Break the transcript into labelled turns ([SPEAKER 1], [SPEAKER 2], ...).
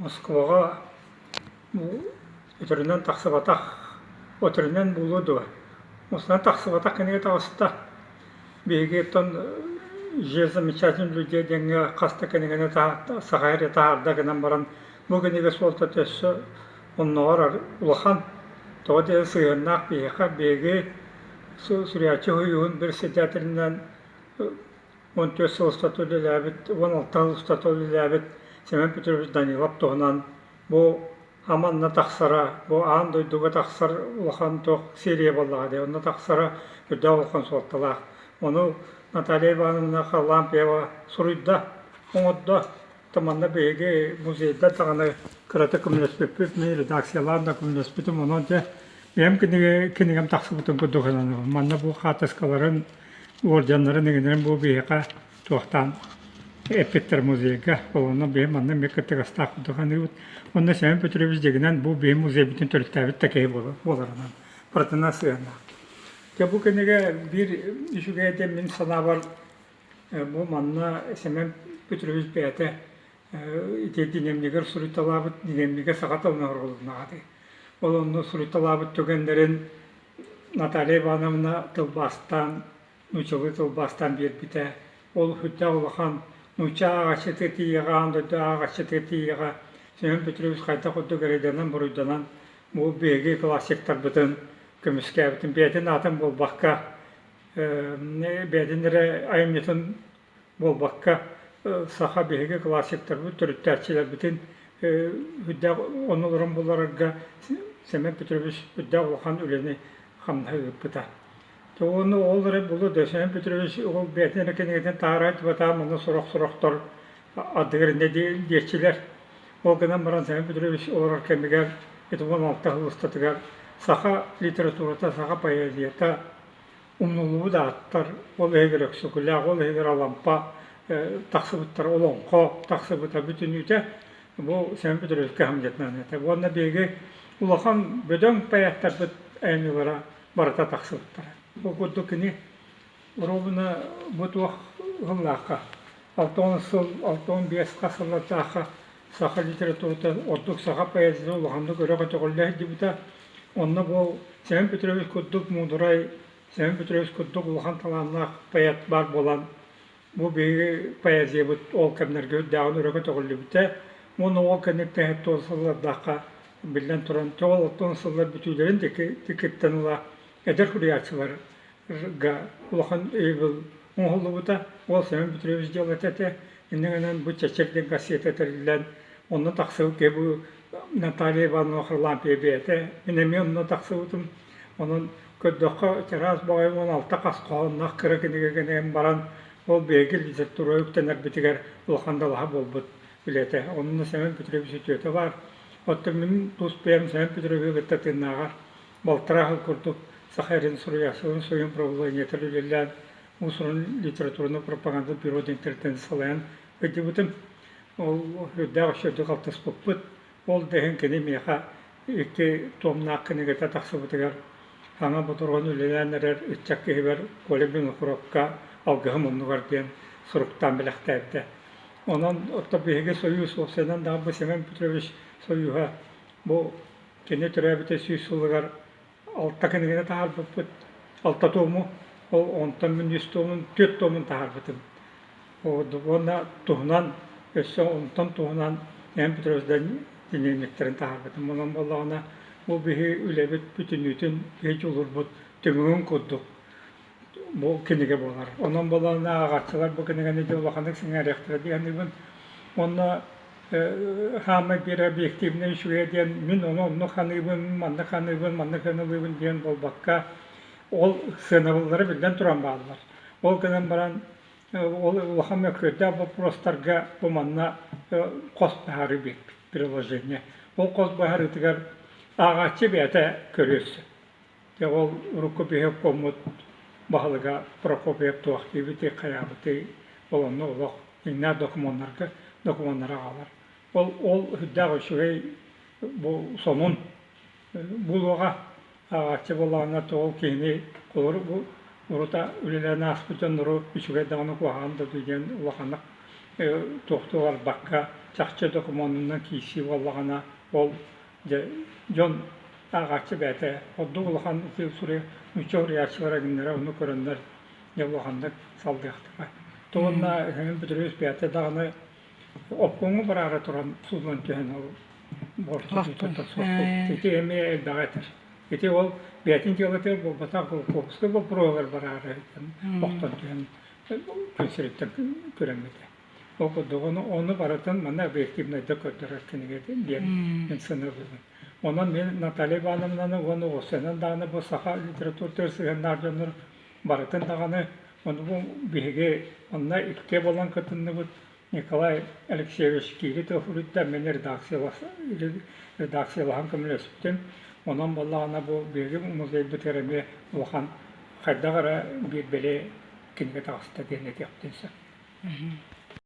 [SPEAKER 1] Москваҕа бу өтөрүнэн тахсыбатах, өтөрүнэн буолуо дуо, Москваҕа тахсыбатах кинигэ таҕыста. Биһиги оттон «Же замечательных людей» диэҥҥэ хас да кинигэни саха эрэ таһаарда гынан баран, бу кинигэ суолтата өссө оннооҕор улахан. Тоҕо диэн сыһыаннаах биһиэхэ, биһиги суруйааччы уһуйууһун председателинэн 14 сыл устата үлэлээбит, 16 сыл устата үлэлээбит Семен Петрович Данилов туһунан бу Аманна тахсара, бу аан дойдуга тахсар улахан туох серия буоллаҕа дии, онно тахсара үрдээх улахан суолталаах. Ону Наталья Ивановна Харлампьева суруйда, оҥордо. Манна биһиги музейдар даҕаны кыратык көмөлөспүппүт, мин редакциялаан да көмөлөспүтүм. Онон дьэ бэйэм кинигэ кинигэм тахсыбытын курдук сананабын. Манна бу хаартыскаларын, уордьаннарын иҥинэрин бу биһиэхэ туохтаан эппиттэр музейга. Ол онно биһи манна эмиэ кыттыгастаах курдук саныыбыт. Онно Семен Петрович дьиҥинэн бу биһи музейбытын төрүттээбит да киһи буоларынан барытына сыһыаннаах. Дьэ бу кинигэ биир үчүгэйэ диэн мин санаабар бу манна Семен Петрович бэйэтэ ити дневнигэр суруйталаабыт дневнигэ саха тылынан оҥоһулуннаҕа дии. Ол онно суруйталаабыт түгэннэрин Наталья Ивановна тылбаастаан нууччалыы тылбаастаан биэрбитэ. Ол сүрдээх улахан нуучча ааҕааччытыгар тиийиэҕэ, аан дойду ааҕааччытыгар тиийиэҕэ Семен Петрович хайдах курдук эрэйдэнэн-буруйданан бу биһиги классиктарбытын көмүскээбитин бэйэтин аатын буолбакка, бэйэтин эрэ айымньытын буолбакка, саха биһиги классиктарбыт, төрүттээччилэрбитин үрдээх оннуларын булларарга Семен Петрович үрдээх улахан үлэни хамнаһы ыыппыта. Ону ол эрэ булу да Семен Петрович ол бэйэтин эрэ кинигэтин таһаарар тыбатаан манна сорох-сорохтор ардыгар инньэ диэччилэр. Ол гынан баран Семен Петрович олорор кэмигэр ити 16 сыл устатыгар саха литературата, саха поэзията умнуллубут ааттар, ол иһигэр Өксөкүлээх, ол иһигэр Алампа тахсыбыттар, олоҥхо тахсыбыта бүтүннүүтэ бу Семен Петрович кыһамньытынан этэ. Уонна биһиги улахан бөдөҥ поэттарбыт айымньылара барыта тахсыбыттара. Ол курдук кини оруобуна бу туох сыллаахха, 60 сыл, 65 хас сыллардаахха саха литературата, ордук саха поэзията улаханнык өрө көтөҕүллэ сылдьыбыта. Онно бу Семен Петрович курдук муудурай, Семен Петрович курдук улахан талааннаах поэт баар буолан, бу биһиги поэзиябыт ол кэмнэргэ үрдээҕин өрө көтөҕүллүбүтэ. Уонна ол кэнниттэн сэттэ сыллардаахха биллэн туран, тоҕо оттон сыллар бүтүүлэрин диэкиттэн ыла эдэр суруйааччыларга улахан өйөбүл оҥоһуллубута. Ол Семен Петрович дьыалата этэ. Инньэ гынан бу Чэчир диэн кассета тэриллэн, онно тахсыбыт киһи бу Наталья Ивановна Харлампьева бэйэтэ. Мин эмиэ онно тахсыбытым. Онон көрдөххө, чараас баҕайы 16 хас хоһоонноох кыра кинигэ гынан баран, ол биһиги литература үктэнэрбитигэр улахан далаһа буолбут үлэтэ. Онно Семен Петрович үтүөтэ баар. Оттон мин тус бэйэм Семен Петровиһы кытта тыыннааҕар балтараа сыл курдук Саха эрин суруйааччыларын суруйан правлениетыгар үлэлээн, уус-уран литератураны пропаганда бюро диэн тэрилтэни салайан сылдьыбытым. Ол үрдээх үчүгэйдик алтыспыппыт. Ол да иһин кини миэхэ икки туомнаах кинигэтэ тахсыбытыгар саҥа ботуруон үлэлээн эрэр ыччат киһибэр Коля Винокуровка алгыһым оннугар диэн суруктаан бэлэхтээбитэ. Онон оттон биһиги Сойуус уопсайынан даҕаны бу Семен Петрович Сойууһа бу кини төрөөбүтэ 100 сылыгар алта кинигэни таһаарбыппыт, алта туому, ол онтон мин үс туомун, түөрт туомун таһаарбытым. Уонна туһунан, өссө онтон туһунан Н. Петрович дневниктэрин таһаарбытым. Онон буоллаҕына, бу биһи үлэбит бүтүннүүтүн киһи дьулурбут түмүгүн курдук бу кинигэ буолар. Онон буоллаҕына ааҕааччылар бу кинигэни дьэ улаханнык сэҥээриэхтэрэ дии саныыбын. Уонна хаамай биир объективнай үчүгэйэ диэн мин ону оннук ханыыбын, маннык ханыыбын, маннык сыаналыыбын диэн буолбакка, ол сыанабыллара биллэн туран бааллар. Ол гынан баран ол улахан мөккүөрдээх боппуруостарга бу манна хос быһаарыы биэрбит приложение. Ол хос быһаарыытыгар ааҕааччы бэйэтэ көрүө сөп. Дьэ ол урукку биһи обкоммут баһылыга Прокопьев туох диэбитий, хайаабытый, ол онно олох дьиҥнээх докумуоннарга докумуоннары аҕалар. Ол ол сүрдээх үчүгэй бу сонун буолуоҕа. Ааҕааччы буоллаҕына ол киһини холобур бу урута үлэлээн ааспыт дьоннору үчүгэй даҕаны куһаҕан да диэн улаханнык туохтуу барбакка, чахчы докумуонунан киирсии буоллаҕына, ол дьэ дьон ааҕааччы бэйэтэ ордук улахан ити суруйа нуучча суруйааччылара гыннара ону көрөннөр дьэ улаханнык салдыахтара. Туонна Семен Петрович бэйэтэ даҕаны обкомҥа бараары туран сууллан түһэн ол буортутуттан суох Ити эмиэ элбэҕи этэр. Ити ол бэйэтин дьыалатыгар буолбатах Кулаковскай боппуруоһугар бараары охтон түһэн күн сириттэн күрэммитэ. Ол курдук ону, ону барытын манна объективнайдык көрдөрөр кинигэ диэн мин саныыбын. Онон мин Наталья Ивановнаны уонна Оҕусенан даҕаны бу саха литературатыгар сыһыаннаах дьоннор барытын даҕаны ону бу биһиги онно иккиэ буолан кытынныбыт. Николай Алексеевич Киритов суруйда, мин редакциялаһан көмөлөспүтүм. Онон буоллаҕына бу биһиги музейбытыгар эмиэ улахан хайдах эрэ биир бэлиэ кинигэ таҕыста диэн этиэхпитин сөп.